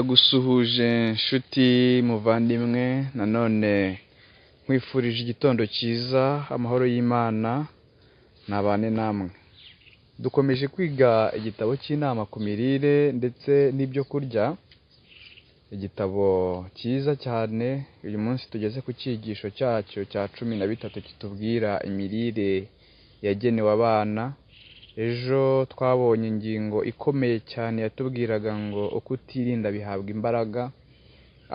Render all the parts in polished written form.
Ndagusuhuje nshuti muvandimwe, nanone nkwifurije igitondo cyiza, amahoro y'Imana nabane namwe. Dukomeje kwiga igitabo cy'inama ku mirire ndetse n'ibyo kurya, igitabo cyiza cyane. Uyu munsi tugeze ku cyigisho cyacyo cya 13 kitubwira imirire yagenewe abana. Ejo twabonye ingingo ikomeye cyane yatubwiraga ngo ukutirinda bihabwa imbaraga,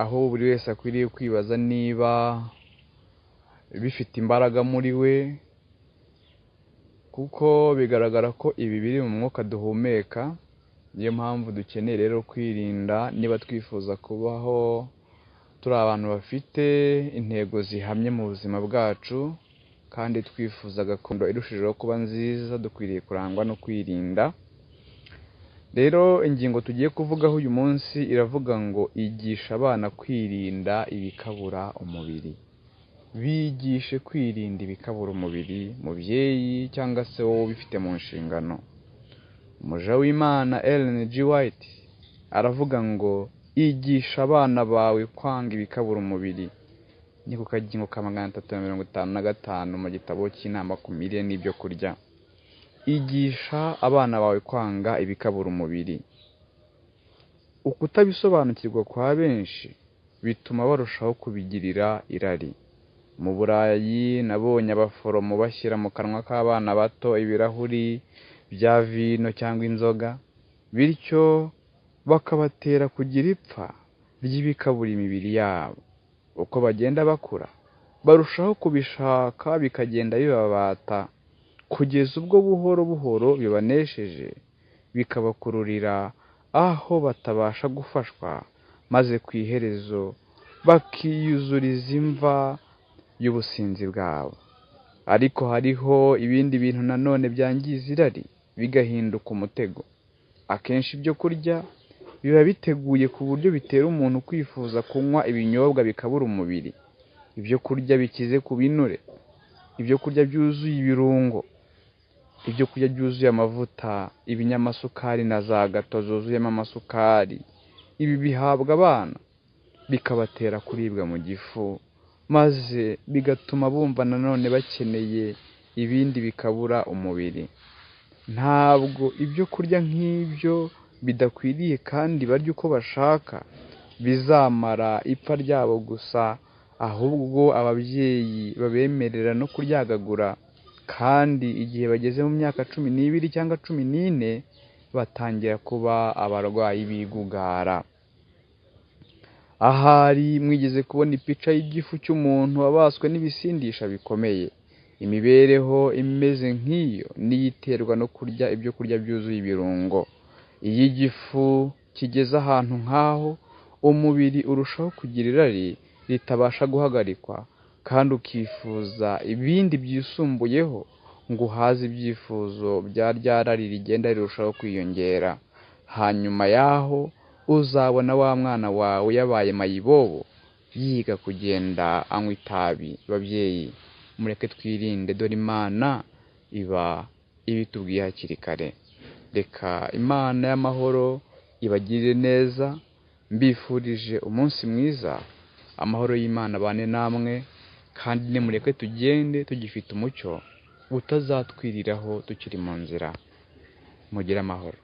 aho buri wese akwiriye kwibaza niba bifite imbaraga muri we, kuko bigaragara ko ibi biri mu mwuka duhumeka. Niyo mpamvu dukeneye rero kwirinda niba twifuza kubaho turi abantu bafite intego zihamye mu buzima bwacu, kandi twifuza gakondo irushijeho kuba nziza, dukwiriye kurangwa no kwirinda. Rero ingingo tugiye kuvugaho uyu munsi iravuga ngo igisha abana kwirinda ibikabura umubiri. Bigishe kwirinda ibikabura umubiri, mubyeyi cyangwa se wowe ubifite mu nshingano. Umuja w'Imana Ellen G. White aravuga ngo igisha abana bawe kwanga ibikabura umubiri. Ni ku kagingo ka 355 mu gitabo cy'inama ku mirire n'ibyo kurya. Igisha abana bawe kwanga ibikabura umubiri. Ukutabisobanukirwa kwa benshi bituma barushaho kubigirira irari. Mu Burayi nabonye abaforomo bashyira mu kanwa k'abana bato ibirahuri bya vino cyangwa inzoga, bityo bakabatera kugira ipfa ry'ibikabura imibiri yabo. Uko bagenda bakura barushaho kubishaka, bikagenda bibabata kugeza ubwo buhoro buhoro bibanesheje, bikabakururira aho batabasha gufashwa, maze ku iherezo bakiyuzuriza imva y'ubusinzi bwabo. Ariko hariho ibindi bintu nanone byangiza irari bigahinduka umutego. Akenshi ibyo kurya biba biteguye ku buryo bitera umuntu kwifuza kunywa ibinyobwa bikabura umubiri. Ibyo kurya bikize ku binure, ibyo kurya byuzuye ibirungo, ibyo kurya byuzuye amavuta, ibinyamasukari na za gato zuzuyemo amasukari. Ibi bihabwa abana bikabatera kuribwa mu gifu, maze bigatuma bumva nanone bakeneye ibindi bikabura umubiri. Ntabwo ibyo kurya nk'ibyo bidakwiriye kandi barya uko bashaka bizamara ipfa ryabo gusa, ahubwo ababyeyi babemerera no kuryagagura, kandi igihe bageze mu myaka 12 cyangwa 14 batangira kuba abarwayi b'igugara. Ahari mwigeze kubona ipica y'igifu cy'umuntu wabaswe n'ibisindisha bikomeye. Imibereho imeze nk'iyo niyo iterwa no kurya ibyo kurya byuzuye ibirungo. Iyo igifu kigeze ahantu nk'aho, umubiri urushaho kugira irari ritabasha guhagarikwa, kandi ukifuza ibindi byisumbuyeho ngo uhaze ibyifuzo bya rya rari rigenda rirushaho kwiyongera. Hanyuma y'aho uzabona wa mwana wawe yabaye mayibobo, yiga kugenda anywa itabi. Babyeyi, mureke twirinde, dore Imana iba ibitubwiye hakiri kare. Reka Imana y'amahoro ibagirire neza. Mbifurije umunsi mwiza, amahoro y'Imana abane namwe, kandi nimureke tugende tugifite umucyo utazatwiriraho tukiri mu nzira. Mugire amahoro.